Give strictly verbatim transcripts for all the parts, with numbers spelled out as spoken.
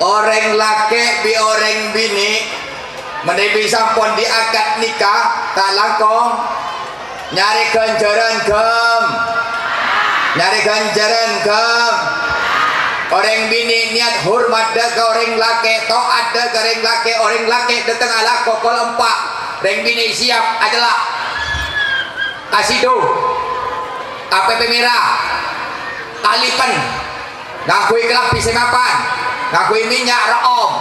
Orèng lakè' bi' orèng binè' manabi sampon diakad nikah, ta' langkong nyarè ghânjhârân ghâm. Nyarè ghânjhârân ghâm. Orèng binè' niyat hormat dâ' ka orèng lakè', to'at dâ' ka orèng lakè', orèng lakè' dâteng ala pokol empa', rèng binè' siap acella'. Asidu, A P P mèra, alipen, ngangghuy kalambhi sè mapan, ngangghuy mènnya' ro'om.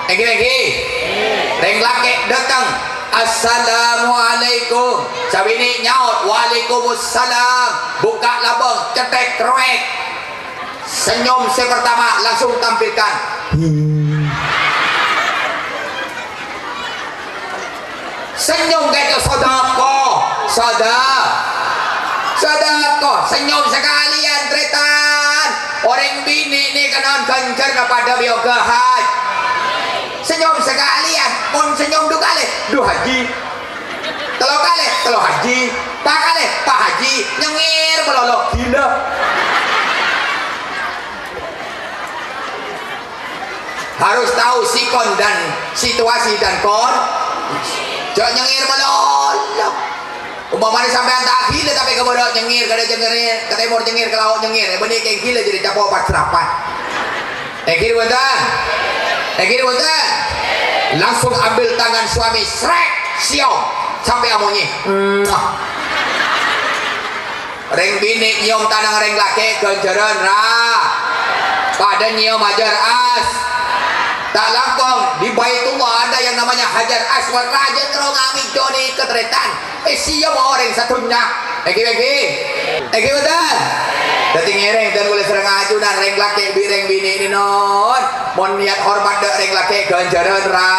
Èngghi, èngghi. Rèng lakè' dâteng, "Assalamualaikum." Sè binè' nyaot, "Waalaikumsalam." Buka labâng, cèthèk, roèk. Senyum sè pertama langsung tampilkan. Senyum kèto sodako. Soda-, sodako. Senyum sakalèyan, tarètan. Orèng binè' nèka naon ghânjhârânna padâ bi' oghâ haj-, senyum sakalèyan. Mon senyum du kalè, du haji. Tello kalè, tello haji. Pa' kalè, pa' haji. Nyengngèr malolo. Ghilâ. Harus tahu sikon dan situasi dan kon-, jhâ' nyengngèr malolo. Umpamana sampèyan ta' ghilâ tapè ka bârâ' nyengngèr, ka dâ' nyengngèr, ka tèmor nyengngèr, ka lao' nyengngèr, bânnè kèng ghilâ jârèya capo' pas-sarapan. Èngghi bhunten? Èngghi bhunten? Langsung ambil tangan suami, srek, siom, sampè' amonyè. Muah. Rèng binè' nyèyom tanang rèng lakè' ghânjhârân, ra. Padâ nyèyom Hajar As-, ta' langkong, di Baitullah ada yang namanya Hajar Aswad, rajâ terro ngamico nèka tarètan. Èsèyom orèng sadhunnya. Èngghi, èngghi. Èngghi, bhunten? Dâddhi ngèrèng, dan mulai sareng ajunan rèng lakè' bi' rèng binè' nè, non. Mon niyat hormat dâ' rèng lakè' ghânjhârân, ra.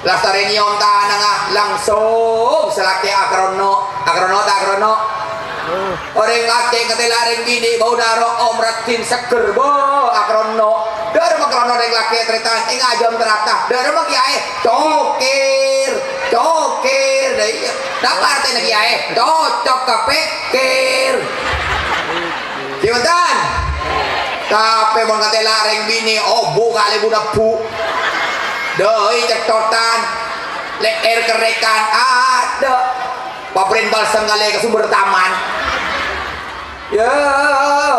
Lastarè nyèyom tanangnga, langsung sè lakè' akrono'. Akrono' ta' akrono'? Orèng lakè' katèla' rèng binè' bâuna ro'om raddhin seggher, bo, akrono'. Dâremma krono' rèng lakè' tarètan, ènga' ajâm terata. Dâremma kèyaè, cokèr, cokèr. Lah iyâ. Napa artèna kèyaè? Cocok ka pèkkèr. Ghi bhunten? Tapè mon katèla' rèng binè', obu kalè bu-nebbu. Dâi cettotan, lè'èr kerrèkan, adâ'. Paprèn balsem kalè ka sumber taman. Yâ,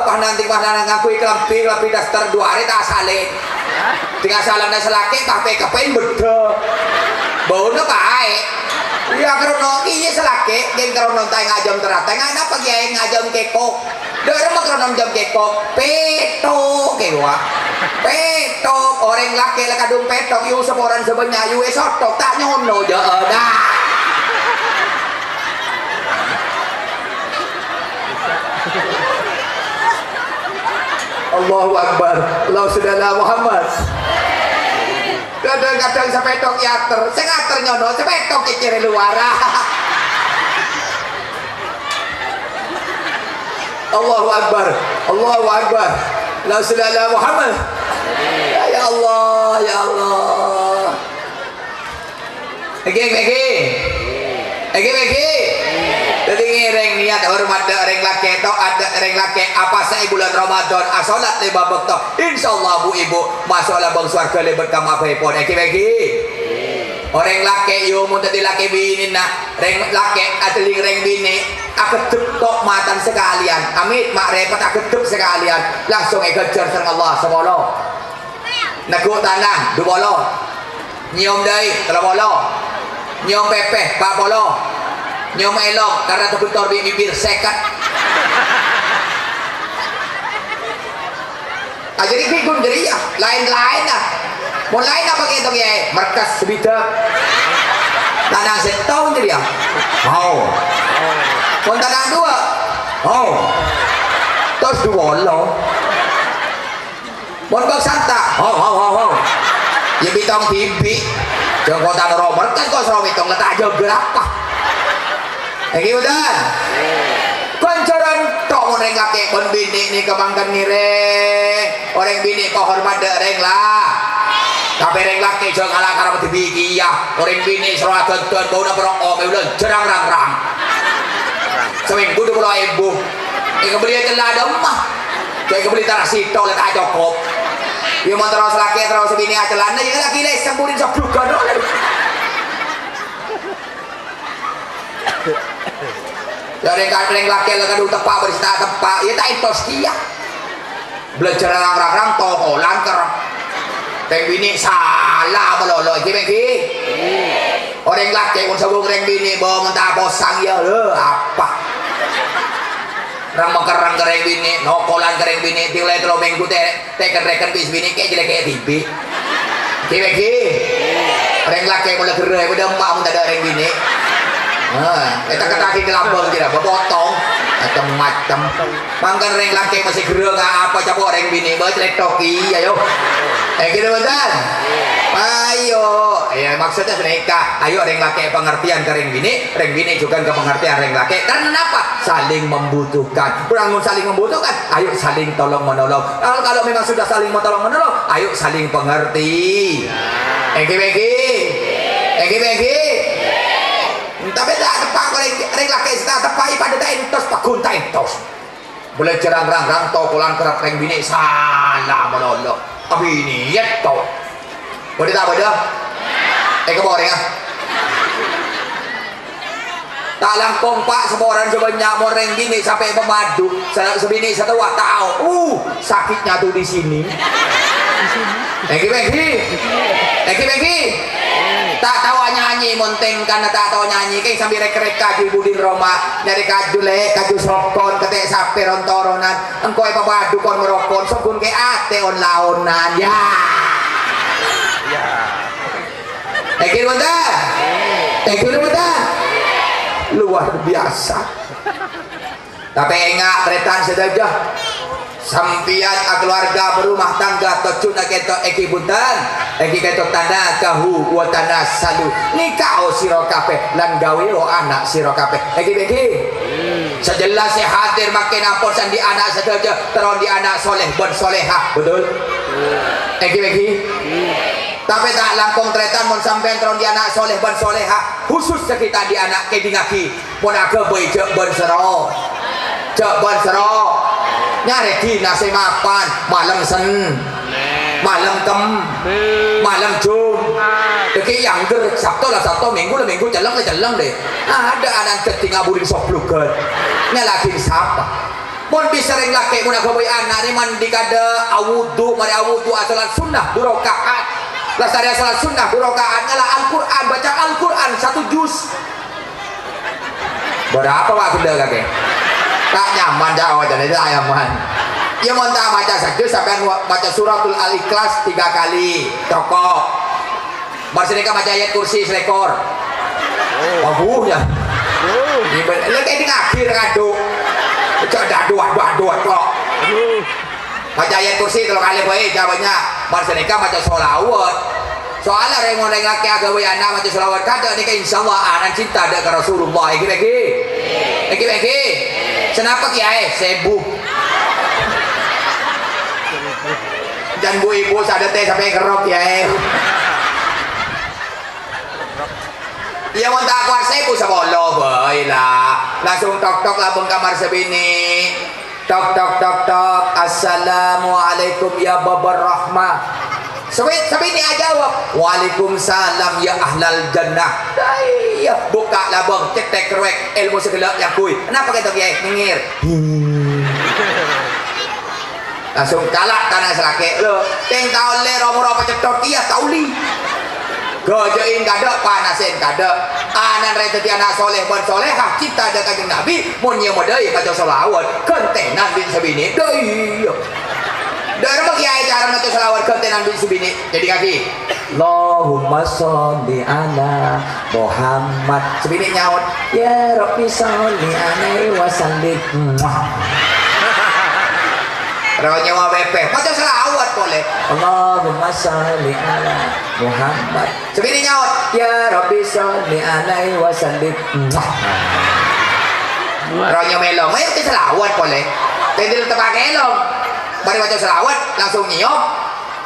pas nanti pas nana ngangghuy kalambhi, kalambhi daster du arè ta' asalè. Tinggal salanna sè lakè', pas pèkepèn beddhâ. Bâuna paè. Iyâ, krono' iyâ sè lakè', ghi' krono' ta' ènga' ajâm terata, ènga' napa kèyaè ènga' ajâm kèkok. Dâremma krono' ajâm kèkok, pèthok, kèwa. Pèthok, orèng lakè' la kadhung pèthok, yu saporan sè bânnya', yu èsothok, ta' nyono, jâ', dâ. Allahu Akbar. Allahumma shalli ala Muhammad. Kadhâng-kadhâng sè pèthok èyater, sè ngater nyono, sè pèthok cècèrè lowar. Allahu Akbar. Allahu Akbar. Allahumma shalli ala Muhammad. Ya, ya Allah, ya Allah. Èngghi, èngghi. Èngghi, èngghi. Dâddhi ngèrèng niyat hormat dâ' rèng lakè', to'at dâ' rèng lakè', apowasa è bulân Ramadan, asolat lèma bâkto. Insyaallah, bu, ibu, maso' labâng sowarghâ lèbât kamma bhâièpon. Èngghi, èngghi. Orèng lakè', yu, mon dâddhi lakè binèna, rèng lakè' adhellèng rèng binè', aghâddhep to' matan sakalèyan. Amit, ma' rèpot aghâddhep sakalèyan. Langsung èghâjjhâr sareng Allah, sapolo. Neggu' tanang, du polo. Nyèyom dâi, tello polo. Nyèyom pèpè, pa' polo. Nyèyom èlong, karna tabhentor bi' bibir, sèket. Ah, jârèya ghi' ghun jârèya, laèn-laènna. Mon laèn apa ngètong, yâ? Merkes sabidhâk. Tanang sèttong jârèya. Hao. Mon tanang duwâ'. Hao. Terros du polo. Mon bâk santa, ho, ho, ho, ho. Yâ, bitong dhibi'. Jâ' kotang romer, kan kok soro mitong, la ta' jâgâ apa? Èngghi, bhunten? Ghânjhârân to' mon rèng lakè' bân binè' nèka mangkèn ngèrèng. Orèng binè' pahormat dâ' rèng la-, tapè rèng lakè' jâ' ngala' karep dhibi' kèya. Orèng binè' soro adhândhân, bâuna pèro' omè ulân jârâng rang-rang. Samènggu du polo èbu. Èkabelliyâ cella' dâ' emma. Jâ' èkabelli tara sèttong la ta' cokop. Iyâ, mon terros lakè' terros binè' acellana, iyâ lakè' lè sempurna sobluk ghâno. Jârèya rèng lakè' la kadhung teppa' bâris ta' teppa', iyâ ta' entos kèya. Belajar rang-rang tokolan kerrep. Rèng binè' sala malolo, èngghi, èngghi. Orèng lakè' mon sabung rèng binè', bâ, mon ta' posang, iyâ, lè, apa? Rang-makerrang ka rèng binè', nokolan ka rèng binè', tiolè tello mènggu tè-, tèken-rèken bis binè' kè' jelekkè' dhibi'. Ghi, ghi. Rèng lakè' mon la ghârâ, padâ emma' mon tadâ' rèng binè'. Nah, èta' kèta'aghi kalambâng kèra, bâ potong. Macem-macem. Mangkana rèng lakè' masih ghârâ, ngapa capo' rèng binè', bâ clèthoki, ayo. Eh, gitu, bhunten? Ayo. Ya, maksudnya senika. Ayo, rèng lakè' pengertian ka rèng binè', rèng binè' jhughân ka pengertian rèng lakè'. Karena napa? Saling membutuhkan. Kurang saling membutuhkan, ayo saling tolong menolong. Kalau, kalau memang sudah saling tolong menolong, ayo saling pengerti. Èngghi, èngghi. Èngghi, èngghi. Tapè ta' teppa' rèng, rèng lakè' sè ta' teppa' padâ ta' entos, pagghun ta' entos. Belajar rang-rang tokolan kerrep rèng binè' sala malolo. Abinèya to. Bâdâ ta' bâdâ? Èkabâ' orèng, ah. Ta' langkong, Pa', saporana sè bânnya' mon rèng binè' sampè' pamadu, sa-, sè binè' sè towa tao. Uh, sakitnya tuh di sini. Èngghi, èngghi. Èngghi, èngghi. Ta' tao nyanyi, mon tèngkana ta' tao nyanyi, kèng sambi rèk-rèk kaju budin roma, nyarè kaju lè', kaju sokon, kètè' sapè ron-toronan, engko' èpabadu kon-marokon, sobbhun kè atè on-laonan. Ya. Ya. Èngghi, bhunten? Èngghi, bhunten? Luar biasa. Tapè enga', tarètan sadhâjâ. Sampèyan akaluarga berumah tangga, tojjhuna kèto èngghi bhunten, èngghi kèto tanakahu wa tanasalu. Nikao sira kabèh lan ghâbây ana' sira kabèh. Èngghi, èngghi. Sè jelas sè hadir mangkèn ampon sè andi' ana' sadhâjâ, terro andi' ana' soleh bân solehah. Betul? Èngghi, èngghi. Tapè ta' langkong tarètan mon sampèyan terro andi' ana' soleh bân solehah, khusus sè ghi' ta' andi' ana', kèdingngaghi. Mon aghâbây jhâ' bân sèro. Jhâ' bân sèro. Nyarè dinasè mapan, malem Sen-, malem Kem-, malem Jum-, dhâggi' yangger, Sabto la Sabto, Minggu la Minggu, celleng la celleng, lè. Adâ' ana' dhâddhi ngaburin soblugân. Nyala'aghin sapa? Mon bisa rèng lakè' mon aghâbây ana' rè mandi kadâ', awudu, marè awudu, asolat sunnah du raka'at. Lastarè asolat sunnah du raka'at, ngala' Al-Qur'an, baca Al-Qur'an satu juz. Bârâmpa, Pak, ghellâ' kakè? Ta' nyaman, Cak, wacana ta' nyaman. Iyâ, mon ta' maca sajjus, sampèyan wa-, maca suratul Al-Ikhlas tiga kali, cokop. Mar sanèka maca ayat kursi salèkor. Abu, ya. Iyâ, bân-, lha, kèdingngaghi, ra, kadhu. Cok, dadu, adu, adu, adu. Maca ayat kursi tello kalè bhâi, jâwâbânnya. Mar sanèka maca sholawat. Soalnya rèng-orèng lakè' aghâbây ana' maca sholawat kadâ' nèka, insyaallah ana' cinta dâ' ka Rasulullah. Èngghi, èngghi? Èngghi, èngghi? Sanapa, Kèyaè? Sèbu. Jân bu-ibu sadhâjâ sampè' kerrok, Kèyaè. Iyâ, mon ta' kowat sèbu sapolo bhâi, la. Langsung tok-tok labâng kamar sè binè'. Tok, tok, tok, tok. "Assalamualaikum ya Babar Rahmah." Sè bi-, sè binè' ajâwâb, "Waalaikumsalam ya ahlal jannah." Iyâ, bukka' labâng, cètèk rowèk, èlmo sè ghellâ' nyangguy. Napa kèto, Kèyaè? Nyengngèr. Langsung kala' tana sè lakè', "Lho, tèng ta' ollè ro-moro pacètthot kèya, ta' ollè." Ghâjâ'in kadâ', panasèn kadâ'. Ana' rè dhâddhi ana' soleh bân solehah, cinta dâ' Kanjeng Nabi, mon nyèyom madâi maca sholawat, ghântènan bi' sè binè'. Dâ' iyâ. Dâ' remma kèyaè cara maca sholawat ghântènan bi' sè binè'. Jadi kaki. "Allahumma sholli ala Muhammad." Sè binè' nyaot, "Ya Rabbi sholli alaihi wa sallim." Muah. Ro nyawa bèbè. Maca sholawat polè. "Allahumma sholli ala Muhammad." Sè binè' nyaot, "Ya Rabbi sholli alaihi wa sallim." Muah. Ro nyawa mèlo. Maca sholawat polè. Tèndel tepakè lo. Mari maca sholawat, langsung nyèyom.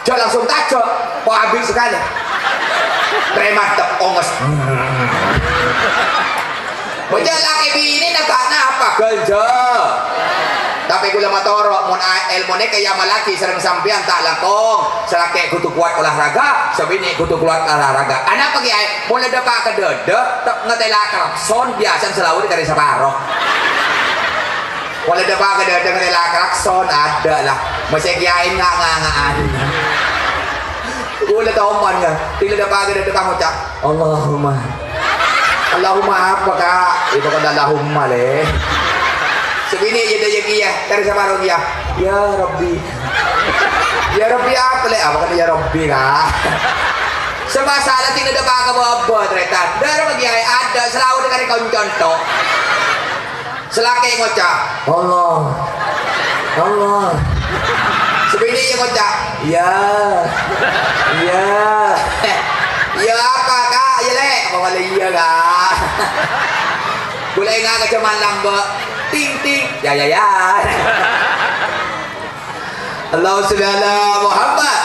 Jhâ' langsung tajhâ', kok abit sakalè. Preman tep onges. Bocah lakè binè' nèka napa ganja? Tapè kaulâ matoro', mon a-, èlmo nèka èamallaghi sareng sampèyan ta' langkong. Sè lakè' kodhu kowat olahraga, sè binè' kodhu kowat olahraga. Anapa, Kèyaè? Mon la dâpa' ka dâdâ, ta' ngatèla klakson, biyasana sè laur karè saparo. Mon la dâpa' ka dâdâ ngatèla klakson, adâ' la. Maskè Kèyaè nga'-nganga'an. Kaulâ toman, ya. Tinggal dâpa' ka dâdâ, ngoca', "Allahumma." Allahumma apa, Ka'? Itu kan Allahumma, lè. Sè binè' ya dâ' kèya, karè saparo kèya. "Ya Rabbi." "Ya Rabbi apa, lè?" "Apa kan ya Rabbi, Ka'?" Sè masalah tinggal dâpa' ka bâbâ, tarètan. Dâ' rèya kèyaè adâ' sè laur karè konco, to. Sè lakè' ngoca', "Allah, Allah." Sè binè' ngoca', "Ya, ya." "Ya apa, Ka'?" "Ya, lè'." "Apa malè iyâ, Ka'?" Kaulâ enga' ka jhâman lambâ'. "Ting, ting." "Ya, ya, ya." Allahumma sholli ala Muhammad.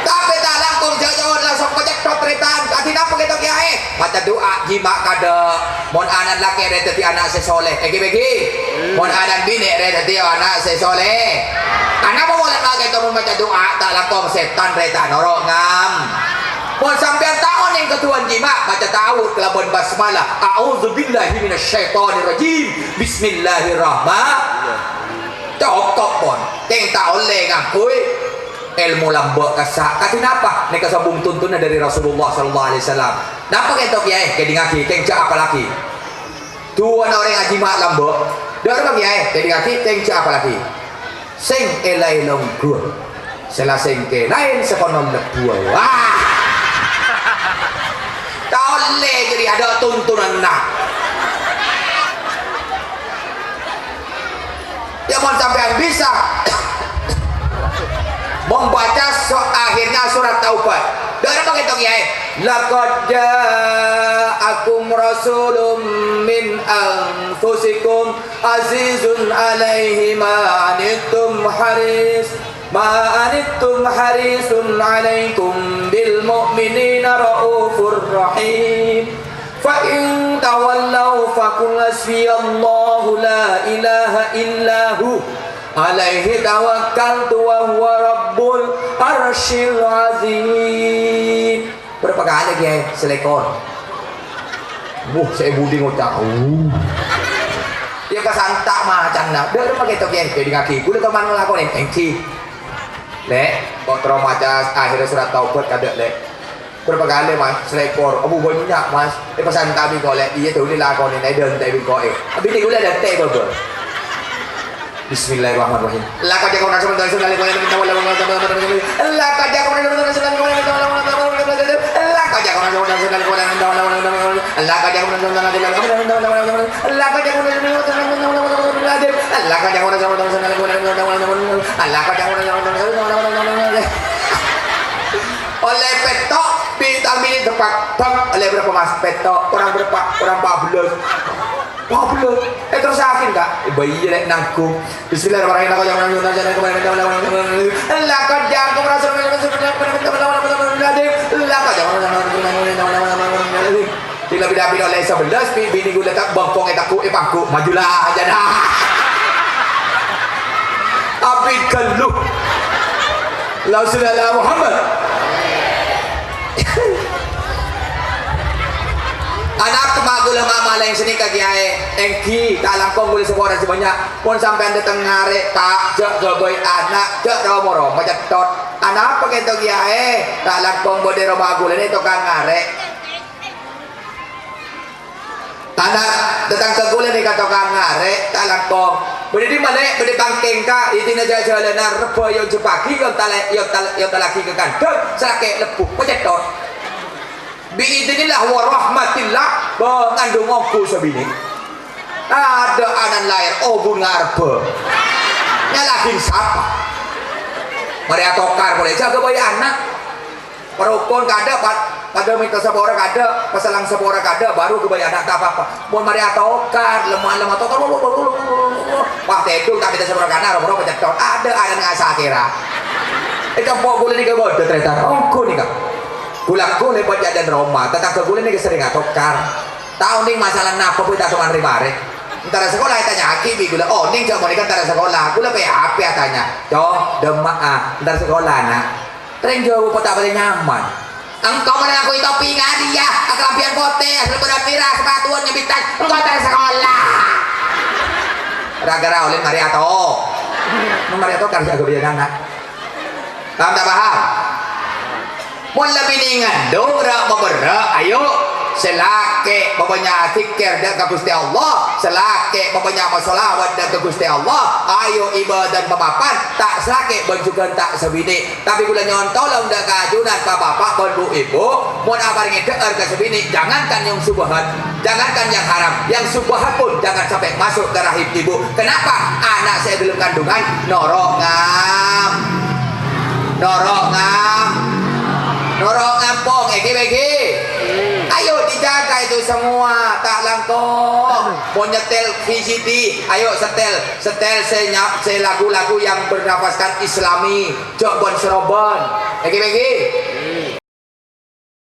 Tapè ta' langkong jhâ' nyo'on, langsung pacèthot, tarètan. Kadhi napa ghâpanèka, Kèyaè? Maca du'a, jima' kadâ'. Mon ana' lakè' rè dhâddhi ana' sè soleh. Èngghi, bâgi? Mon ana' binè' rè dhâddhi ana' sè soleh. Ana' molat ma' ghâpanèka mon maca du'a, ta' langkong sètan rè ta' noro' ngam. Mon sampèyan ta' onèng kadhuwân jima', maca ta'awudz kalabân basmalah. "A'udzubillahi minasyaitonirrajim. Bismillahirrahman." Cokop, pon. Kèng ta' ollè ngangghuy èlmo lambâ' kassa'. Kadhi napa? Nèka sobung tuntunan dâri Rasulullah sallallahu alaihi wasallam. Napa ghâpanèka, Kèyaè? Kèdingngaghi, kèng jhâ' apallaghi. Du'ana orèng ajima' lambâ'. Dâ' rèya, Kèyaè? Kèdingngaghi, kèng jhâ' apallaghi. Sèng èlaè longghu. Sè la sèng kèlaèn sè kono lebbhuwâ. Wah! Ta' ollè jârèya, adâ' tuntunanna. Ya, mon sampèyan bisa membaca su-, akhirnya surat Taubat. Dâ' rèya ghâpanèka, Kèyaè. "Laqad ja'akum rasulun min anfusikum azizun alaihi ma anittum haris, ma anittum harisun alaikum bil mu'minina raufur rahim." "Fa in tawallaw faqul hasbiyallahu la ilaha illa hu, alaihi tawakkaltu wa huwa rabbul arsyil azim." Bârâmpa kalè, Kèyaè? Salèkor. Wuh, sè è budi ngoca', "Uh." Ya, kasanta' macanna. Dâ' rèya ghâpanèka, Kèyaè? Kèdingngaghi. Kaulâ toman ngalakonè. Èngghi. Lè', kok terro maca akhirnya surat Taubat kadâ', Lè'? Bârâmpa kalè, Mas? Salèkor. Abu, bânnya', Mas. Èpasanta' bi' engko', Lè'. Iyâ, dhuli lakonè, Lè', dântè' bi' engko', è. Abit ghulâ dântè' bâbâ. Bismillahirrahmanirrahim. Laqad ja'akum rasulun min anfusikum azizun alaihi ma anittum harisun alaikum bil mu'minina raufur rahim. Laqad ja'akum rasulun min anfusikum azizun alaihi ma anittum harisun alaikum bil mu'minina raufur rahim. Laqad ja'akum rasulun min anfusikum azizun alaihi ma anittum harisun alaikum bil mu'minina raufur rahim. Laqad ja'akum rasulun min anfusikum azizun alaihi ma anittum harisun alaikum bil mu'minina raufur rahim. Laqad ja'akum rasulun min anfusikum azizun alaihi ma anittum harisun alaikum bil mu'minina raufur rahim. Laqad ja'akum rasulun min anfusikum azizun alaihi ma anittum harisun alaikum bil mu'minina raufur rahim. Ollè pètto', bi' tang binè' dâpa', bâng, ollè bârâmpa, Mas? Pètto', korang bârâmpa? Korang empat belas. Empat belas. Èterrosaghi, Ka'? È, bâ iyâ, Lè', nanggung. Bismillahirrahmanirrahim. Laqad ja'akum rasulun min anfusikum azizun alaihi ma anittum harisun alaikum bil mu'minina raufur rahim. Laqad ja'akum rasulun min anfusikum azizun alaihi ma anittum harisun alaikum bil mu'minina raufur rahim. Sè lebbi dhâbuna ollè sabellas, bi-, binè ghulâ ta' bengkong è taggu', è pangku', maju la, jâ, dâ. Abit ghâllu. Allahumma shalli ala Muhammad. Ana' kemma ghulâ ma' malèng sè nèka, Kèyaè, èngghi, ta' langkong ghulâ saporana sè bânnya'. Mon sampèyan dâteng ngarè', Pak, jhâ' ghâbây ana', jhâ' ro-moro, macetthot. Anapa kènto, Kèyaè? Ta' langkong bâdâ è roma ghulâ nè tokang ngarè'. Tana, tatangghâ ghulâ nèka tokang ngarè', ta' langkong. Bâdâ è dimma, Lè'? Bâdâ è bângkèng, Ka', è dinna' jhâ-, jhâlânan, rebbhâ èonjhâpaghi, èontala-, èontal-, èontallaghi ka kandhâng, salakè' lebbhu, pacetthot. Bi idznillah wa rahmatillah, bâ, ngandung ongghu sabinè'. Adâ' ana'na laèr, obun ngarebbhâ. Nyalaghi sapa? Marè atokar polè, jhâ' ghâbây ana'. Parokon kadâ', pa-, padâ mènta sapora kadâ', pasallang sapora kadâ', baru ghâbây ana', ta' pa-apa. Mon marè atokar, lem-, malem atokar, wah, tèdung ta' mènta sapora kana', ro-moro pacetthot. Adâ' arèna sakèra. È, compo' ghulâ nèka bâdâ, tarètan. Ongghu nèka. Ghulâ-ghulâ pajhâjhân roma, tatangghâ ghulâ nèka serrèng atokar. Ta' onèng masalah napa, pokokna ta' toman rè-marè. Èntara sakola ètanya'aghi bi' ghulâ, onèng jhâ' monèka èntara sakola. Ghulâ pè-apè atanya, "Cong, dâmma'a, èntara sakola, na'." Rèng jâwâb ta' patè nyaman. "Engko' mon ngangghuyè topi ngarèya, akalambhiyân potè, asalbârân pèra', sapatuwân nyambitan, engko' èntara sakola." Ra-ghârâ ollè marè ato. Mon marè ato kan jâgâ bhâjâna, na'. Paham ta' paham? Mon la binè ngandung ra' maberrâ', ayo, sè lakè' pabânnya' adzikkèr dâ' ka Ghustè Allah, sè lakè' pabânnya' masolawat dâ' ka Ghustè Allah, ayo, ibâdâna pamapan, ta' salakè' bân jhughân ta' sabinè. Tapè ghulâ nyo'on tolong dâ' ka ajunan, pa-bapa' bân bu'-ibu', mon aparèngè dhâ'âr ka sabinè, jangankan yang syubhat, jangankan yang haram, yang syubhat pun jangan sampai masuk ke rahim ibu. Kenapa? Ana' sè è dâlem kandungan noro' ngam-, noro' ngam-, noro' ngampong, èngghi, èngghi. Ayo dijaga itu semua, ta' langkong. Mon nyetèl V C D, ayo setel, setel sè nya-, sè lagu-lagu yang bernafaskan Islami, jhâ' bân-sèrobân. Èngghi, èngghi.